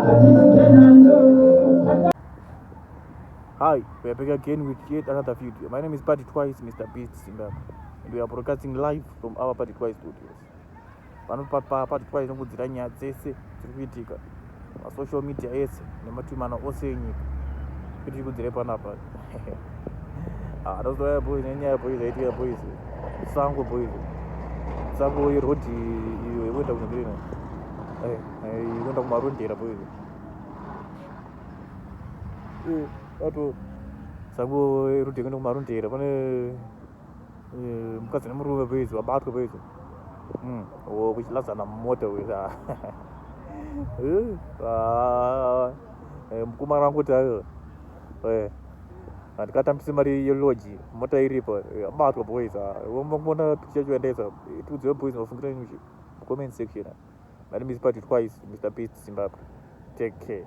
Hi, we are back again with yet another video. My name is Party Twice, Mr. Beast Zimbabwe, and we are broadcasting live from our Party Twice studios. Pano paParty Twice nokudzira nyaya dzese dziri kuitika masocial media ese nematumana ose enyika kuti tikudzire panapa. Ah, ndozouya boys nenyaya boys yaitika boys sango boys sango yeroad iyo yekuenda kunogirina eh, eh, yekuenda kumarondera boys eh, ato sango yeroad yekuenda kumarondera pane mukadzi nemurume boys vabatwa boys kuchilazana mumota boys. Ah, mukomana wangu kuti ayo handikatambise mari yeloji mota iripo abatwa boys. Womboona picha yacho yandaisa tiudziwe boys mafungira nyuchi comment section. My name is Party Twice, Mr Beast Zimbabwe. Take care.